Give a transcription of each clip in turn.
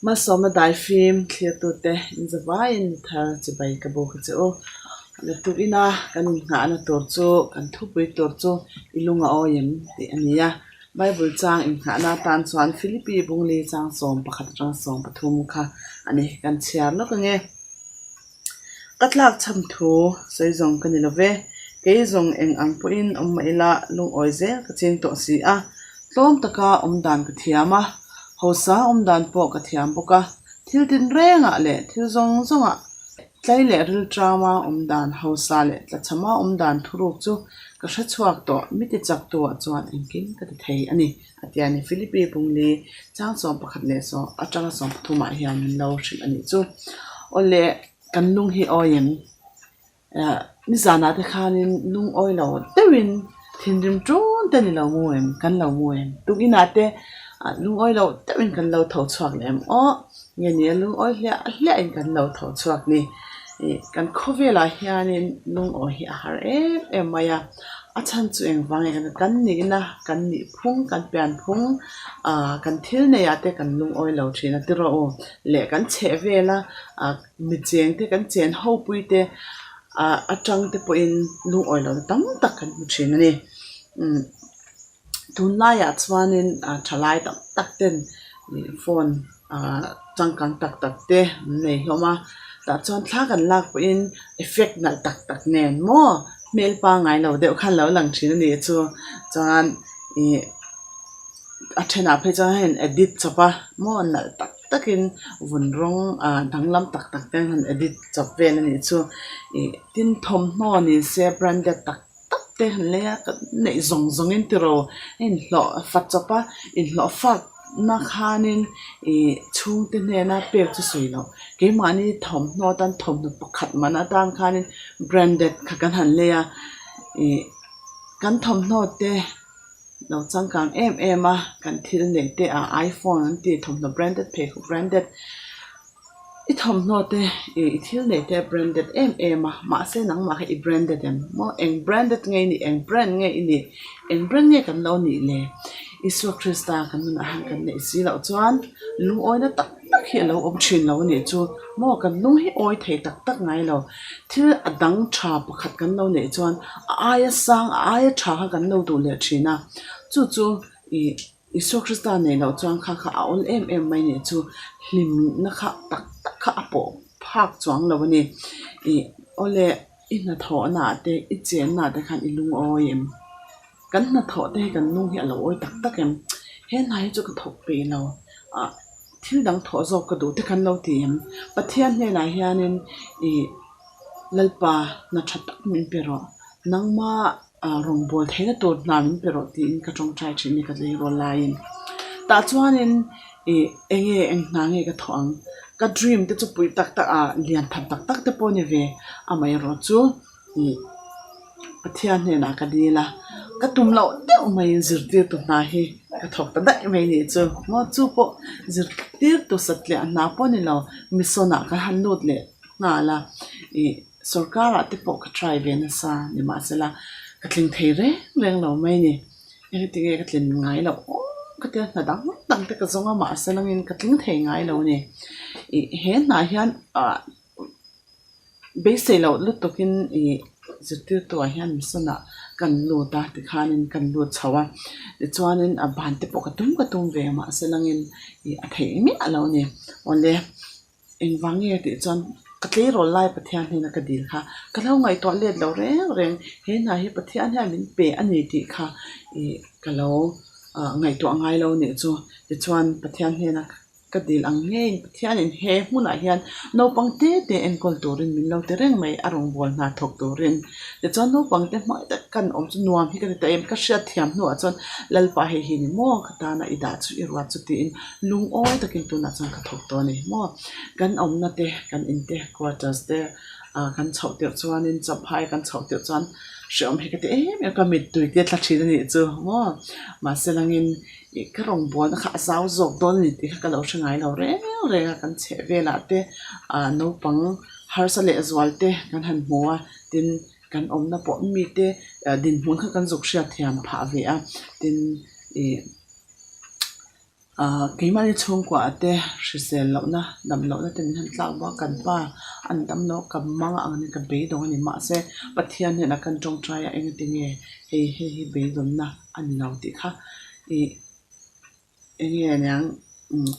Malsawmna daifim thlirtute inzavaiin mi thar chibai ka buk a che u. Lutuk ina kan innghahna tur chu kan thupui tur chu i lung a awi em tih a ni a. Bible chang innghahna atan chuan Philippi Bungli chang 11 atanga 13 kha a ni. Kan chhiar lawk ange. Ka tlak chham thu sawi zawng ka ni lo ve. Kei zawng eng ang pawhin awm mah ila lungawi zel ka ching tawh si a. Tlawm taka awm dan ka thiam a, hausa awm dan pawh ka thiam bawk a. Thil tinrengah leh thil zawng zawngah tlai leh rilṭama awm dan, hausa leh tlachhama awm dan thuruk chu ka hre chhuak tawh. Mi tichaktuah chuan engkim ka ti thei a ni. A ti a ni. Philippi Pungli chang 11 leh saw atanga 13 ah hian min lo hrilh a nih chu. Awle kan lung hi awi em? Eh nizanah te khanin lung awi lo deuhin thinrim ṭun te ni lo mu em? Kan lo mu em? Tukinah te lung awi lo deuhin kan lo tho chhuak leh em? Aw nge ni a lung awi hliah hliahin kan lo tho chhuak ni. Ih kan khawvelah hianin lungawi hi a har em em mai a, a chhan chu engvang nge kan kan nihna kan nih phung kan pian phung ah kan thil nei ah te kan lungawi lo thin a tiraw u leh kan chheh vel a ah mi cheng te kan chen ho pui te ah atang te pawhin lungawi lo tam tak kan hmu thin a ni umm tunlaiah chuanin ah thalai tam tak ten ih phone ah changkang tak tak te an nei hlawm a tah chuan thla kan lak pawhin effect nalh tak tak nen maw hmel pangngai lo deuh khan lo lang thin a nih chu chuan ih a thenah phei chuan hei an edit chawp a maw nalh tak takin vun rawng ah danglam tak tak te an han edit chawp vel a nih chu ih tin thawmhnaw ni se branded tak tak te han lei a ka neih zawng zawng in tiraw a inhlawh fat chawp a inhlawh fak na khanin ih chhungte hnena pek chu sawi loh keimahni thawmhnaw atan thawmhnaw pakhat man atan khanin branded kha kan han lei a ih kan thawmhnaw te lo changkang em em a kan thil neih te ah iphone an tih thawmhnaw branded pheikhawk branded. I thawmhnaw te ih i thil neih te a branded em em a mahse nangmah kha i branded em maw eng branded nge i nih eng brand nge i nih eng brand nge kan lo nih le Isua Krista kan nunah hian kan neih si loh chuan lungawina tak tak hi a lo awm thin lo a nih chu maw kan lung hi awi thei tak tak ngai lo thil a dang tha pakhat kan lo neih chuan a aia sang a aia tha kha kan lo duh leh thin a chu chu ih. Isua Krista nei loh chuan kha kha a awl em em mai nih chu hlimna kha tak tak kha a pawh phak chuang lo a ni. Ih awle i hnathawhna ah te i chenna ah te khan i lungawi em? Kan hnathawh te hi kan lung hi a lo awi tak tak em? He hna hi chu ka thawk peih lo ah thil dang thawh zawk ka duh te kan lo ti em? Pathian hnenah hianin ih Lalpa hna tha tak min pe rawh nangma Ah rawngbâwl theihna tûr hna min pe rawh tiin ka ṭawngṭai ṭhin a ni ka tleirawl laiin. Tah chuanin ih eng nge eng hna nge ka thawh ang? Ka dream te chu pui tak tak ah lian tham tak tak te pawh a ni ve. Amaherawh chu ih Pathian hnenah ka dil a, ka tum loh deuh maiin zirtirtu hna hi ka thawk ta daih mai nih chu. Maw chu pawh zirtirtu satliah hna pawh a ni lo, mission ah ka han lut leh nghal a ih. Sorkarah te pawh ka try ve nasa nimahsela ka tling thei reng reng lo mai ni. Engti nge ka tlin ngai loh aw ka tia hna dang dang te ka zawng a mahse langin ka tling thei ngai lo a ni. Ih he hnah hian ah beisei loh lutukin ih zirtirtuah hian mission ah kan lut a tikhanin kan lut chho a tichuanin a ban te pawh ka tum ka tum ve mahse langin ih a theih miah lo a ni. Awle. Engvang nge tih chuan ka tleirawl lai Pathian hnena ka dil kha ka lo ngaihtuah let lo reng reng he hna hi Pathian hian min pe a ni tih kha ih ka lo ah ngaihtuah ngai lo nih chu tichuan Pathian hnena ka dil ang ngeiin Pathianin he hmunah hian naupang te te enkawl turin min lo ti reng mai a rawngbâwl hna thawk turin tichuan naupang te hmai tak kan awm chu nuam hi ka ti ta em ka hriat thiam hnuah chuan Lalpa hei hi ni maw ka tana i dah chu i ruat chu tiin Lungawi takin tunah chuan ka thawk tawh a ni maw? Kan awmna te, kan in te, quarters te ah kan chhoh tirh chuanin champhai kan chhoh tirh chuan hreawm hi ka ti em em ka mittui te tla thin a nih chu maw? Mahse langin ih ka rawngbawlna kha a zau zawk dawn a ni tih kha ka lo hre ngai lo reng reng a, kan chheh velah te ah naupang harsa leh zual te kan han hmu a, tin kan awmna pawh mite dinhmun kha kan zuk hriat thiam phah ve a, tin ih. Ahh keimahni chhungkua ah te hrisel lohna dam lohna te min han tlak bawk a kan pa an dam lo ka mang ang ni ka beidawng a ni mahse Pathian hnenah kan tawngtai a engati nge hei hei hi beidawnna a ni lo tih kha ih eng nge niang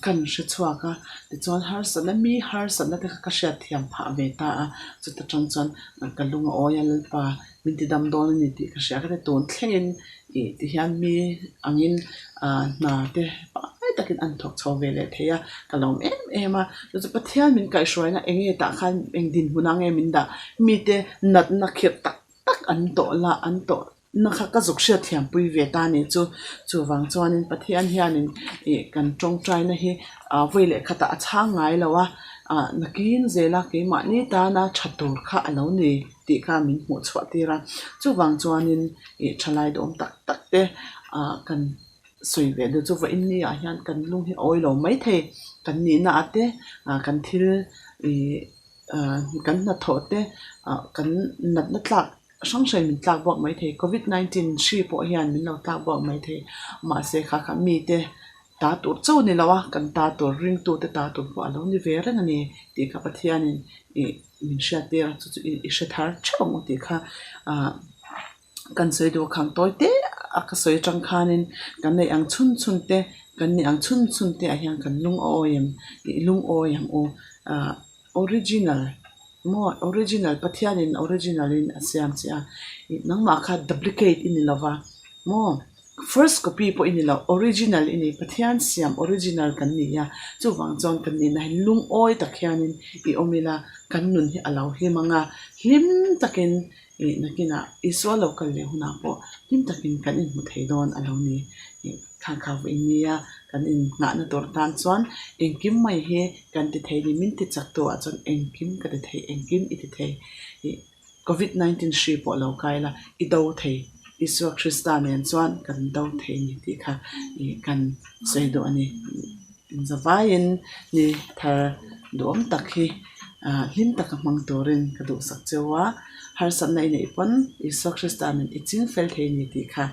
kan hre chhuak a tichuan harsatna mi harsatna te kha ka hriat thiam phah ve ta a chuta tang chuan ka lung a awi a Lalpa min ti dam dawn a ni tih ka hria ka ti tun thlengin ih ti hian mi angin ah hna te pangngai takin an thawk chho ve leh thei a ka lawm em em a chu chu Pathian min kaihhruaina eng nge tah khan eng dinhmun ang nge min dah mite natna khirh tak tak an tawh la an tawh na kha ka zuk hriat thiam pui ve ta ni chu chuvang chuanin Pathian hianin ih kan tawngtaina hi ah vawi leh khatah a chhang ngai lo a ah nakin zela keimahni tana tha tur kha a lo ni tih kha min hmuh chhuah tir a chuvang chuanin ih thalai duhawm tak tak te ah kan sawi ve duh chu vawiin ni ah hian kan lung hi a awi lo maithei kan nihna ah te ah kan thil ih ah kan hnathawh te ah kan natna tlak hrang hrang min tlak buak maithei covid 19 hri pawh hian min lo tlak buak maithei mahse kha kha mite ta tur chauh a ni lo a kan ta tur ringtute ta tur pawh a lo ni ve reng a ni tih kha Pathianin ih min hriat tir a chu chu i hre thar theuh ang u tih kha ah kan sawi duh khang tawi te a ka sawi atang khanin kan neih ang chhun chhun te kan nih ang chhun chhun te ah hian kan lungawi em ih lungawi ang u ah original maw original Pathianin original in a siam che a ih nangmah kha duplicate i ni lova maw. First copy pawh i ni lo, original i ni, Pathian siam original kan ni a, chuvang chuan kan nihna hi lungawi tak hianin i awm ila, kan nun hi a lo hlim ang a, hlim takin ih nakinah Isua lo kal leh hunah pawh hlim takin kan inhmu thei dawn a lo ni. Ih kha kha vawiin nia kan innghahna tur tan chuan engkim mai hi kan ti thei ni, min ti chak tu ah chuan engkim ka ti thei, engkim i ti thei ih. Covid 19 hri pawh lo kai la, i do thei, Isua Krista nen chuan kan do thei ni tih kha ih kan sawi duh a ni. Inzavaiin ni thar duhawm tak hi ah hlim taka hmang turin ka duhsak cheu a, harsatna i neih pawn Isua Krista nen i ching fel thei ni tih kha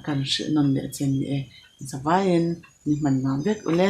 kan hrilh nawn leh che ni e. Inzavaiin ni hman nuam vek ule.